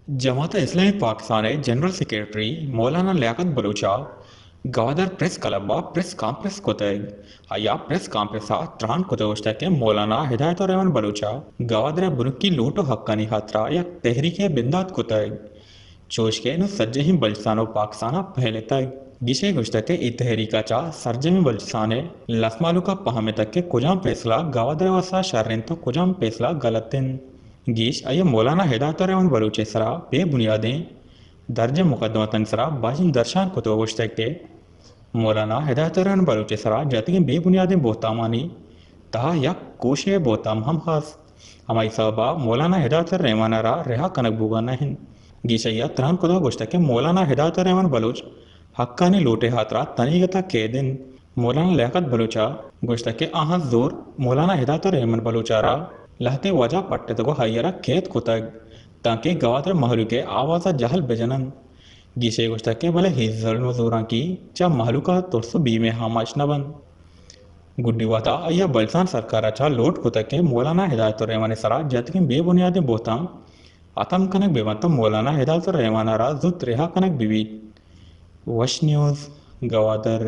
جماعت اسلامی پاکستان ءِ general secretary مولانا لیاقت بلوچ ءَ Gwadar press club ءَ پریس کانفرنس کتگ۔ آئی ءَ پریس کانفرنس ءَ تران کتگ ءُ گوشتگ کہ مولانا ہدایت الرحمن بلوچ ءَ گوادر ءِ بنکی لوٹ ءُ حقانی ہاترا یک تحریکے بندات کتگ، چوش کہ نوں سجہیں بلوچستان ءُ پاکستان ءَ پھیلتگ۔ گیش ءَ گوشتگ کہ اے تحریک ءَ چہ سرجمیں بلوچستان ءِ لس مھلوک ءَ پہمتگ کہ کجام پیسلہ گوادر ءِ واستہ شر اِنت ءُ کجام پیسلہ گلت اِنت۔ گیش آئی ءَ مولانا ہدایت الرحمن بلوچ ءِ سرا بے بنیادیں درجہ مقدماتانی سرا بازیں درشان کتگ ءُ گوشتگ کہ مولانا ہدایت الرحمن بلوچ ءِ سرا جتگیں بے بنیادیں بہتامانی تہا یک کوشے ءِ بہتام ہم ہست۔ ہمائی سبب ءَ مولانا ہدایت الرحمن ءَ را رہا کنگ بوگا نہ اِنت۔ گیش آئی ءَ تران کتگ ءُ گوشتگ کہ مولانا ہدایت الرحمن بلوچ حقانی لوٹ ءِ ہاترا تنیگت ءَ قید اِنت۔ مولانا لیاقت بلوچ ءَ گوشتگ کہ آہاں زور مولانا ہدایت الرحمن بلوچ ءَ را لہتیں وجہ پٹتگ ءُ آئی ءَ را قید کتگ تانکہ گوادر مہلوک ءِ آواز ءَ جہل بجن اَنت۔ گیش ءَ گوشتگ کہ بلے اے ظلم ءُ زورانکی چہ مہلوک ءَ ترس ءُ بیم ءِ آماچ نہ بنت۔ گڈی وہدا آئی ءَ بلوچستان سرکار ءَ چہ لوٹ کتگ کہ مولانا ہدایت الرحمن ءِ سرا جتگیں بے بنیادیں بہتام ہتم کنگ بہ بنت ءُ مولانا ہدایت الرحمن ءَ را زوت رہا کنگ بہ بیت۔ وش نیوز، گوادر۔